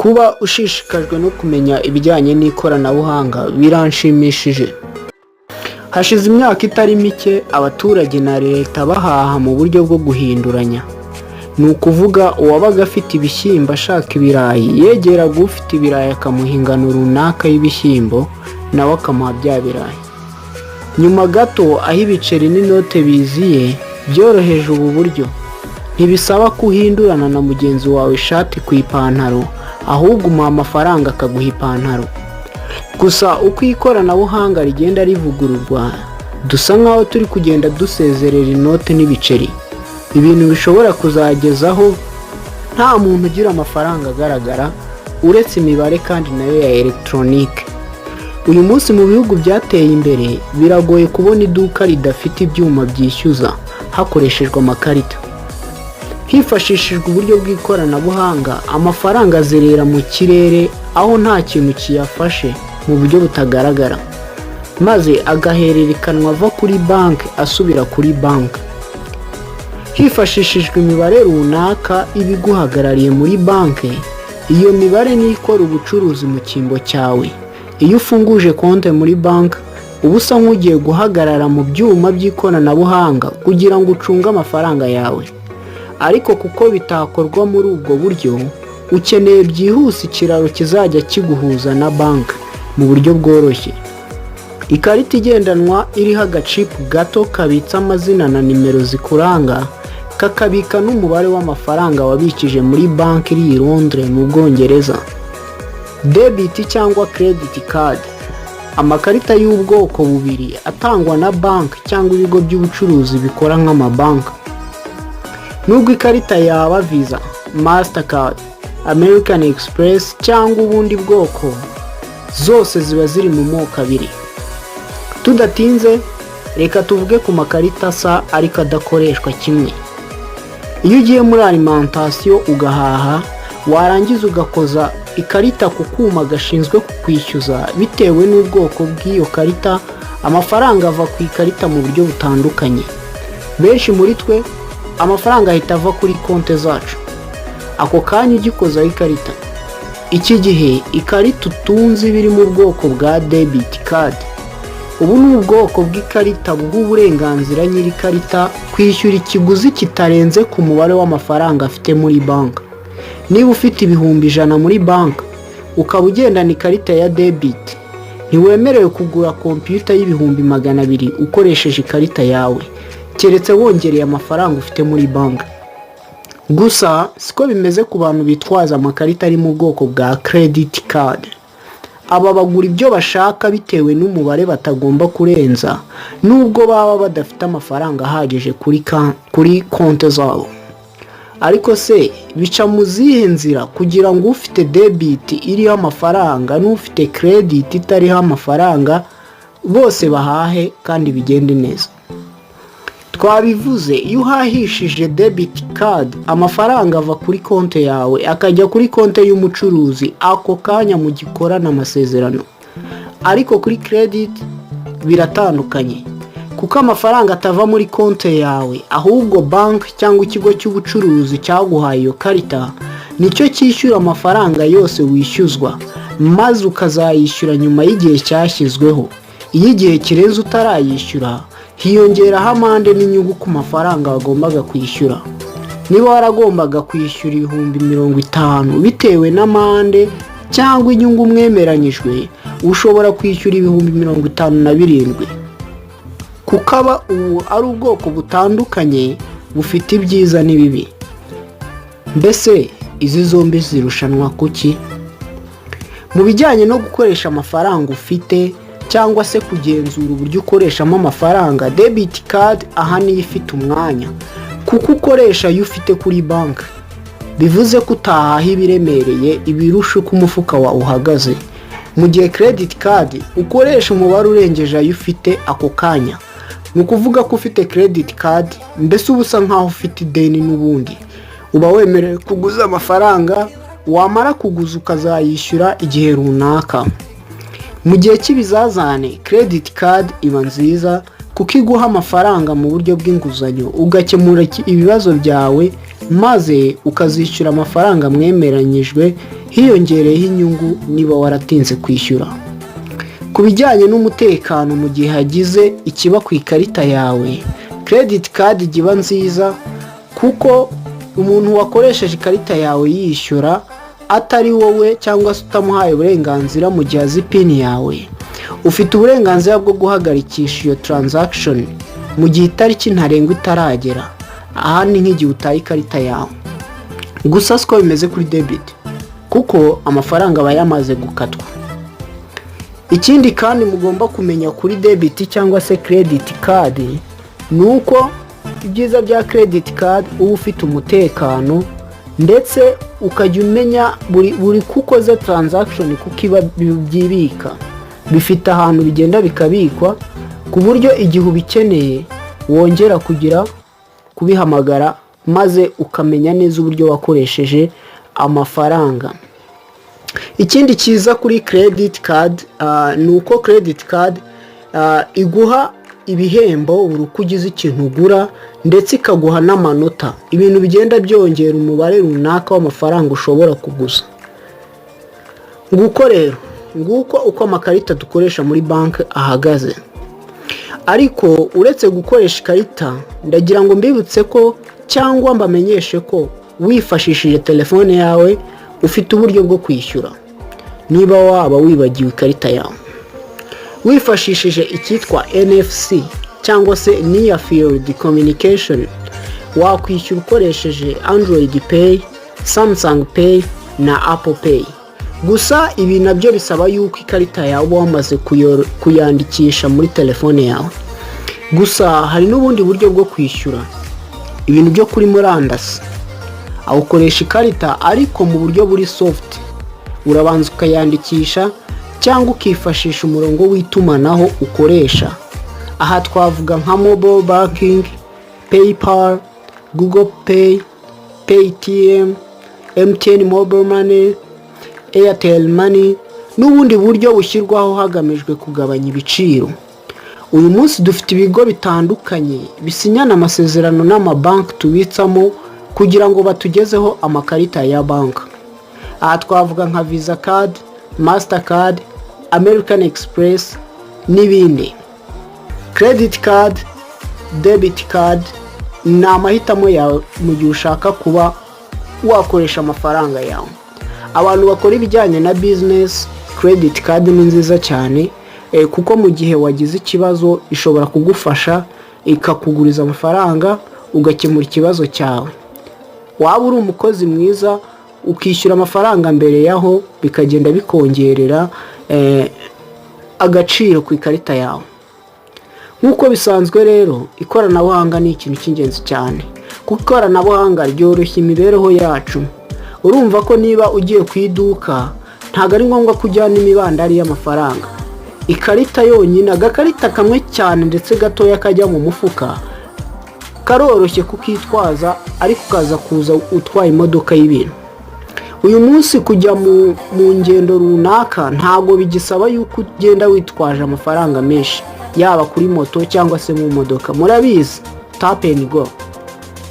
Kuba ushishikajwe no kumenya ibijyanye n'ikoranabuhanga biranshimishije. Hashize imyaka itari mike abaturage na leta bahaha mu buryo bwo guhinduranya. Ni ukuvuga, uwabaga afite ibishyimbo ashaka ibirayi yegeraga ufite ibirayi akamuha ingano runaka y'ibishyimbo, nawe akamuha bya birayi. Nyuma gato, aho ibiceri n'inote biziye, byoroheje ubu buryo. Ntibisaba ko uhindurana na mugenzi wawe ishati ku ipantaro, ahubwo umuha amafaranga akaguha ipantaro. Gusa uko ikoranabuhanga rigenda rivugururwa, dusa nkaho turi kugenda dusezerera inote n'ibiceri, ibintu bishobora kuzagezaho nta muntu ugira amafaranga agaragara uretse imibare, kandi nayo ya elegitoronike. Uyu munsi mu bihugu byateye imbere biragoye kubona iduka ridafite ibyuma byishyuza hakoreshejwe amakarita. Hifashishijwe uburyo bw'ikoranabuhanga, amafaranga azerera mu kirere aho nta kintu kiyafashe mu buryo butagaragara, maze agahererekanwa ava kuri banki asubira kuri banki hifashishijwe imibare runaka iba iguhagarariye muri banki. Iyo mibare niyo ikora ubucuruzi mu cyimbo cyawe. Iyo ufunguje konti muri banki, uba usa nk'ugiye guhagarara mu byuma by'ikoranabuhanga kugira ngo ucunge amafaranga yawe. Ariko kuko bitakorwa muri ubwo buryo, ukeneye byihuse ikiraro kizajya kiguhuza na banki mu buryo bworoshye: ikarita igendanwa iriho agacipu gato kabitse amazina na nimero zikuranga, kakabika n'umubare w'amafaranga wabikije muri banki iri i Londres mu Bwongereza. Debit cyangwa credit card, amakarita y'ubwoko bubiri atangwa na banki cyangwa ibigo by'ubucuruzi bikora nk'amabanki. Nubwo ikarita yaba Visa, Mastercard, American Express cyangwa ubundi bwoko, zose ziba ziri mu moko abiri. Tudatinze, reka tuvuge ku makarita asa ariko adakoreshwa kimwe. Iyo ugiye muri alimentation ugahaha, warangiza ugakoza ikarita ku kuma gashinzwe kukwishyuza, bitewe n'ubwoko bw'iyo karita, amafaranga ava ku ikarita mu buryo butandukanye. Benshi muri twe amafaranga ahita ava kuri konti zacu ako kanya ugikozaho ikarita. Iki gihe ikarita utunze iba iri mu bwoko bwa debit card. Ubu ni ubwoko bw'ikarita buha uburenganzira nyiri ikarita kwishyura ikiguzi kitarenze ku mubare w'amafaranga afite muri banki. Niba ufite 100,000 muri banki, ukaba ugendana ikarita ya debit, ntiwemerewe kugura kompiyuta y'200,000 ukoresheje ikarita yawe, keretse wongereye amafaranga ufite muri banki. Gusa siko bimeze ku bantu bitwaza amakarita ari mu bwoko bwa credit card. Aba bagura ibyo bashaka bitewe n'umubare batagomba kurenza, nubwo baba badafite amafaranga ahagije kuri konti zabo. Ariko se bica mu zihe nzira kugira ngo ufite debit iriho amafaranga n'ufite credit itariho amafaranga bose bahahe kandi bigende neza? Twabivuze, iyo uhahishije debit card, amafaranga ava kuri konti yawe akajya kuri konti y'umucuruzi ako kanya mugikorana amasezerano. Ariko kuri credit biratandukanye, kuko amafaranga atava muri konti yawe, ahubwo banki cyangwa ikigo cy'ubucuruzi cyaguhaye iyo karita nicyo cyishyura amafaranga yose wishyuzwa, maze ukazayishyura nyuma y'igihe cyashyizweho. Iyo igihe kirenze utarayishyura, hiyongeraho amande n'inyungu ku mafaranga wagombaga kwishyura. Niba waragombaga kwishyura 50,000, bitewe n'amande cyangwa inyungu mwemeranyijwe, ushobora kwishyura 57,000. Kuko aba ubu ari ubwoko butandukanye bufite ibyiza n'ibibi. Mbese izi zombi zirushanwa kuki mu bijyanye no gukoresha amafaranga ufite cyangwa se kugenzura uburyo ukoreshamo amafaranga? Debit card aha niyo ifite umwanya, kuko ukoresha ayo ufite kuri banki, bivuze ko utahaha ibiremereye ibirusha uko umufuka wawe uhagaze, mu gihe credit card ukoresha umubare urengeje ayo ufite ako kanya. Ni ukuvuga ko ufite credit card mbese uba usa nkaho ufite ideni n'ubundi. Uba wemerewe kuguza amafaranga, wamara kuguza ukazayishyura igihe runaka. Mu gihe cy'ibizazane, credit card iba nziza. kuko iguha amafaranga mu buryo bw'inguzanyo, ugakemura ibibazo byawe, maze ukazishyura amafaranga mwemeranyijwe hiyongereyeho inyungu niba waratinze kwishyura. Ku bijyanye n'umutekano, mu gihe hagize ikiba ku ikarita yawe, credit card ijya iba nziza, kuko umuntu wakoresheje ikarita yawe yishyura atari wowe cyangwa se utamuhaye uburenganzira, mu gihe azi PIN yawe, ufite uburenganzira bwo guhagarikisha iyo transaction mu gihe itariki ntarengwa itaragera. Aha ni nk'igihe utaye ikarita yawe. Gusa siko bimeze kuri debit, kuko amafaranga aba yamaze gukatwa. Ikindi kandi mugomba kumenya kuri debit cyangwa se credit card ni uko ibyiza bya credit card, uba ufite umutekano, ndetse ukajya umenya buri ko ukoze transaction, kuko iba byibika, bifite ahantu bigenda bikabikwa, ku buryo igihe ubikeneye wongera kugira kubihamagara, maze ukamenya neza uburyo wakoresheje amafaranga. Ikindi cyiza kuri credit card ni uko credit card iguha ibihembo buri uko ugize ikintu ugura, ndetse ikaguha n'amanota, ibintu bigenda byongera umubare runaka w'amafaranga ushobora kuguza. Nguko rero, nguko uko amakarita dukoresha muri banki ahagaze. Ariko uretse gukoresha ikarita, ndagira ngo mbibutse ko cyangwa mbamenyeshe ko wifashishije telefone yawe ufite uburyo bwo kwishyura niba waba wibagiwe ikarita yawe. Wifashishije icyitwa NFC cyangwa se Near Field Communication, wakwishyura ukoresheje Android Pay, Samsung Pay na Apple Pay. Gusa ibi nabyo bisaba yuko ikarita yawe uba wamaze kuyandikisha muri telefone yawe. Gusa hari n'ubundi buryo bwo kwishyura ibintu byo kuri murandasi, aho ukoresha ikarita ariko mu buryo buri soft. Urabanza ukayandikisha cyangwa ukifashisha umurongo w'itumanaho ukoresha. Aha twavuga nka mobile banking, PayPal, Google Pay, Paytm, MTN Mobile Money, Airtel Money n'ubundi buryo bushyirwaho hagamijwe kugabanya ibiciro. Uyu munsi dufite ibigo bitandukanye bisinyana amasezerano n'amabanki tubitsamo kugira ngo batugezeho amakarita ya banki. Aha twavuga nka Visa Card, Mastercard, American Express n'ibindi. Credit card, debit card ni amahitamo yawe mu gihe ushaka kuba wakoresha amafaranga yawe. Abantu bakora ibijyanye na business, credit card ni nziza cyane, kuko mu gihe wagize ikibazo ishobora kugufasha, ikakuguriza amafaranga ugakemura ikibazo cyawe. Waba uri umukozi mwiza, ukishyura amafaranga mbere yaho, bikagenda bikongerera agaciro ku ikarita yawe. Nk'uko bisanzwe rero, ikoranabuhanga ni ikintu cy'ingenzi cyane, kuko ikoranabuhanga ryoroshya imibereho yacu. Urumva ko niba ugiye ku iduka, ntabwo ari ngombwa ko ujyana imibandari y'amafaranga. Ikarita yonyine, agakarita kamwe cyane ndetse gatoya kajya mu mufuka, karoroshye kukitwaza, ariko ukaza kuza utwaye imodoka y'ibintu. Uyu munsi kujya mu ngendo runaka ntabwo bigisaba yuko ugenda witwaje amafaranga menshi, yaba kuri moto cyangwa se mu modoka. Murabizi, tap and go,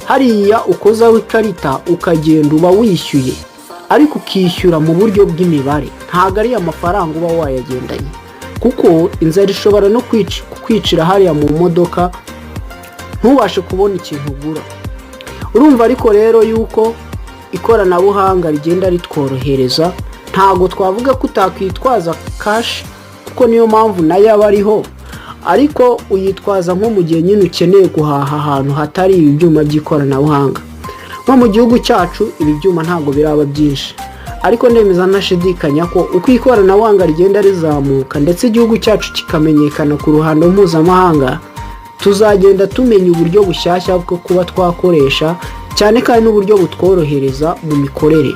hariya ukozaho ikarita ukagenda, uba wishyuye, ariko ukishyura mu buryo bw'imibare, ntabwo ari amafaranga uba wayagendanye, kuko inzara ishobora no kukwicira hariya mu modoka, ntubashe kubona ikintu ugura. Urumva ariko rero yuko ikoranabuhanga rigenda ritworohereza. Ntabwo twavuga ko utakwitwaza cash, kuko niyo mpamvu nayo aba ariho, ariko uyitwaza nko mu gihe nyine ukeneye guhaha ahantu hatari ibi byuma by'ikoranabuhanga. Nko mu gihugu cyacu ibi byuma ntabwo biraba byinshi, ariko ndemeza ntashidikanya ko uko ikoranabuhanga rigenda rizamuka, ndetse igihugu cyacu kikamenyekana ku ruhando mpuzamahanga, tuzagenda tumenya uburyo bushyashya bwo kuba twakoresha cyane, kandi n'uburyo butworohereza mu mikorere.